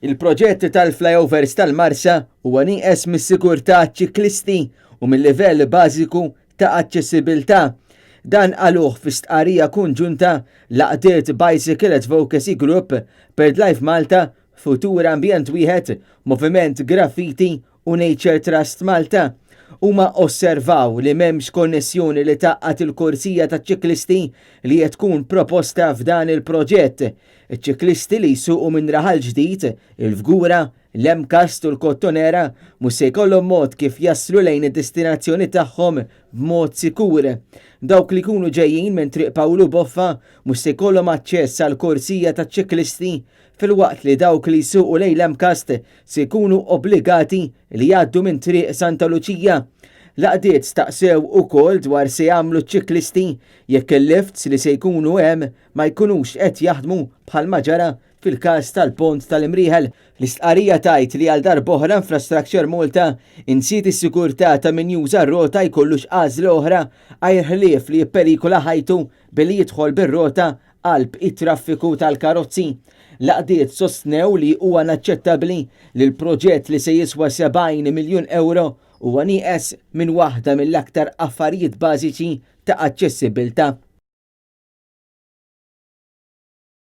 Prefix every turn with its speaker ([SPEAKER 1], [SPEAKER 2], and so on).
[SPEAKER 1] Il-proġett tal-flyovers tal-Marsa huwa nieqes mis-sigurtà għaċ-ċiklisti u mil-livell bażiku ta' aċċessibilità. Dan qaluh fi stqarrija konġunta l-għaqdiet Bicycle Advocacy Group, Birdlife Malta, Futur Ambjent Wieħed, Moviment Graffiti u Nature Trust Malta. Huma osservaw li m'hemmx konnessjoni li tgħaqqad il-korsija taċ-ċiklisti li qed tkun proposta f'dan il-proġett. Iċ-ċiklisti li jsuqu minn Raħal Ġdid, il-Fgura, l-MCAST u l-Kottonera mhux se jkollhom mod kif jaslu lejn id-destinazzjoni tagħhom b'mod sikur. Dawk li jkunu ġejjin minn Triq Pawlu Boffa mhux se jkollhom aċċess għall-korsija taċ-ċiklisti filwaqt li dawk li jsuqu lejn l-MCAST se jkunu obbligati li jgħaddu minn Triq Santa Luċija. L-għaqdiet staqsew ukoll dwar se jagħmlu ċ-ċiklisti jekk il-lifts li se jkunu hemm ma jkunux qed jaħdmu bħalma ġara fil-każ tal-pont tal-Imrieħel. L-istqarrija tgħid li għal darb'oħra Infrastructure Malta insiet is-sigurtà ta' min juża r-rota jkollux għażla oħra għajr ħlief li jipperikola ħajtu billi jidħol bir-rota qalb it-traffiku tal-karozzi. L-għaqdiet sostnew li huwa inaċċettabbli li l-proġett li se jiswa 70 miljun ewro huwa nieqes minn waħda mill-aktar affarijiet bażiċi ta' aċċessibilità.